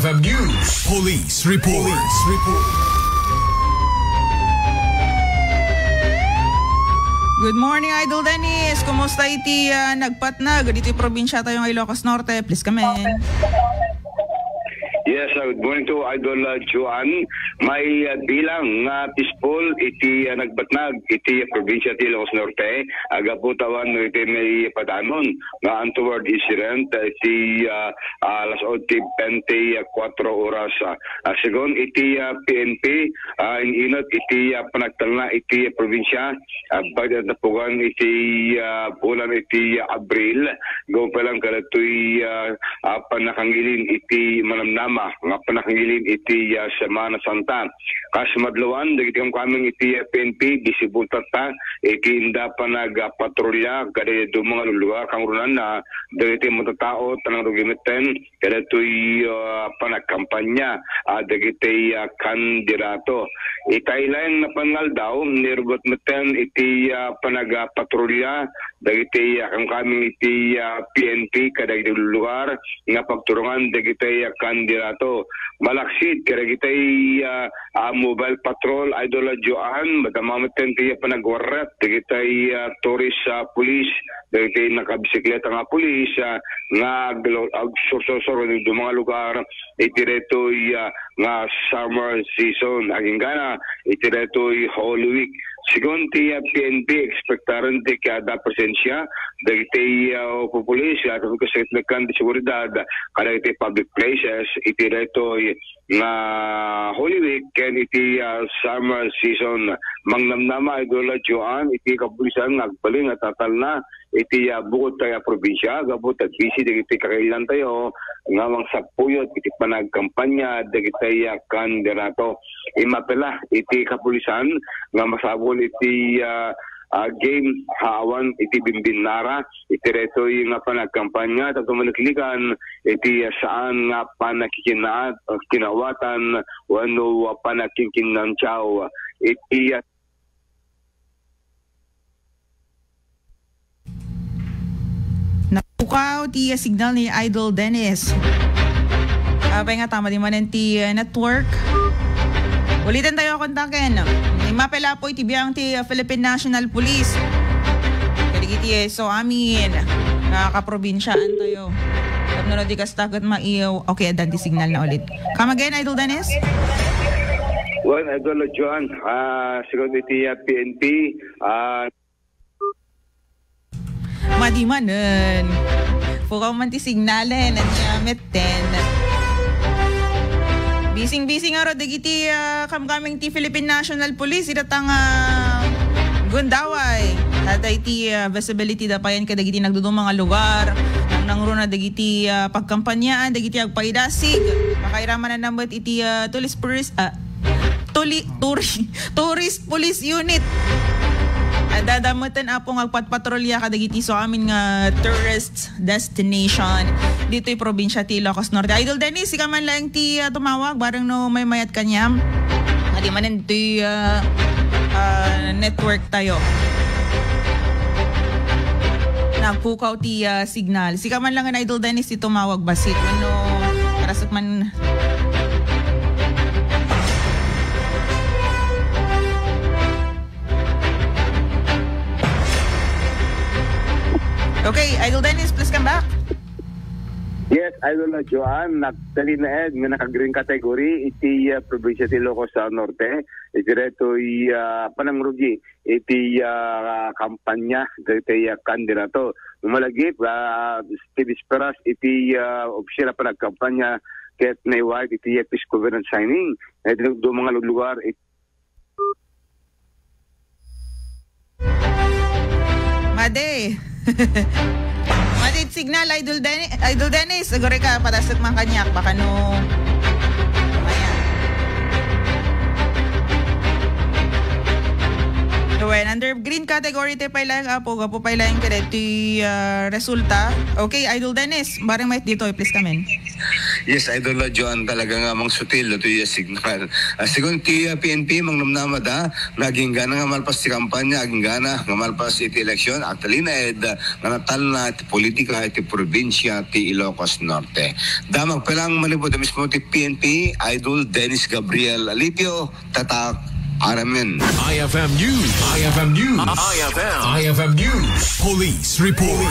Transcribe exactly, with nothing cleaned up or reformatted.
News. Police report. Good morning, Idol Dennis. Kumusta iti, ah, nagpatnag ditoy probinsya tayo nga Ilocos Norte? Please come in. Yes, uh, good morning to Idol, uh, Joan. May, uh, bilang nga peaceful iti, uh, nagbatnag iti probinsya ti Ilocos Norte. Agapu tawan no iti may padanon nga untoward incident, uh, iti, uh, uh, alas otso bente kuatro oras. Uh, uh, segun iti, uh, P N P, uh, in-inut iti, uh, panagtalna iti probinsya, uh, pagtapugan iti, uh, bulan iti, uh, Abril, gapu lang kadatoy, uh, uh, panakangilin iti manamnama, nga panakangilin iti, uh, Semana Santa. Kas madlawan, dagiti kamkameng iti, uh, P N P, bisibultatta, iti inda panagpatrolya, kada duma nga lulugar, kangrunaan na, dagiti matatao, tanang rugi metten, kadatoy, uh, panagkampanya, uh, dagiti, uh, kandidato. Itay laeng napan nga aldaw, nirubot metten iti, uh, panagpatrolya, dagiti, uh, kamkameng iti, uh, P N P, kadagiti lulugar, nga pagturungan dagiti, ah, kandidato. Malaksid kadagiti, ah, ah, mobile patrol, Idol Joan, madama metten ti panagwarrant dagiti, ah, tourist, ah, police, dagiti nakabisikleta nga police, ah, nga aglo-, agsursursuro iti duma nga lugar, iti daytoy, ah, nga summer season. Agingga na, iti daytoy Holy Week. Segun ti, ah, P N P, ekspektaren ti kada presensia dagiti, ah, pupulis, ah, tapos kasakit na kan di seguridad, kadagiti public places, iti daytoy nga Holy Week, ken iti, ah, summer season. Mangnamnama, Idol Joan, iti kapulisan nga agbalin nga tatalna iti, ah, bukod tayo a probinsya, gapu ta busy dagiti kakailan tayo nga mangsapuyot iti panagkampanya dagiti, ah, kandidato. Imapela iti kapulisan nga masapul iti, ah, ah, game awan iti bimbinnara, iti daytoy nga panagkampanya, tapno maliklikan iti saan nga pannakikinaat-, kinawatan wenno pannakikinaantiaw iti Napukaw ti signal ni Idol Dennis. Apay nga tama di manen ti, uh, network. Ulitin tayo kontaken. Imapela po iti biang ti, uh, Philippine National Police. Kadagiti, uh, so amin, uh, kaprobinsyaan tayo. Tapno no di kasta ket maiw. Okay, addan ti signal na ulit. Come again, Idol Dennis? Well, Idol Joan, ah, segun iti, ah, P N P, ah, Madi manen. Pukaw man ti signalen, ania metten. Bising-bising ngarud dagiti, ah, kamkameng ti Philippine National Police, ida ta nga gundaway. Tatay ti, ah, visibility da payan kadagiti nagduduma nga lugar. Nangruna dagiti, ah, pagkampanyaan, dagiti agpaidasig. Makairamanan na met iti, ah, tulis puris-, ah, tuli-, turi-, tourist police unit. Adda da metten, Apo, nga agpatpatrolya kadagiti so amin nga tourist destination ditoy probinsya ti Ilocos Norte. Idol Dennis, sika man laeng ti, ah, tumawag, bareng no maymayat kaniam. Nga di manen ti, ah, ah, network tayo. Nagpukaw ti, ah, signal. Sika man lang nga Idol Dennis ti tumawag, basit. Ano, karasok man. Okay, Idol Dennis, please come back. Yes, Idol na Joan, nagtalinaed nga naka-green category iti, ah, probinsya ti Ilocos Norte. Iti daytoy, ah, panangrugi iti, ah, kampanya dagiti, ah, kandidato. Malagip, ah, ti bisperas iti, ah, opisyal a panagkampanya ket naiway iti, ah, peace covenant signing. Iti duma nga lugar, it- Madi. Madi signal, Idol Dennis. Idol Dennis, siguro ka, padasok man kaniak. Baka no, ayan. So, when under green category, ti pay laeng, Apo, gapu pay laeng kadaytoy, ah, resulta. Okay, Idol Dennis, bareng met ditoy, please come in. Yes, Idol Joan, talaga nga mangsutil daytoy a signal. Ah, segun ti, ah, P N P, mangnamnama da, nga agingga nga malpas ti kampanya, agingga nga malpas iti eleksyon, agtalinaed, ah, nga natalna ti politika iti probinsya ti Ilocos Norte. Damag pa lang manipud mismo ti P N P, Idol Dennis Gabriel Alipio, Tatak R M N. I F M News. I F M News. I F M. I F M News. Police Report.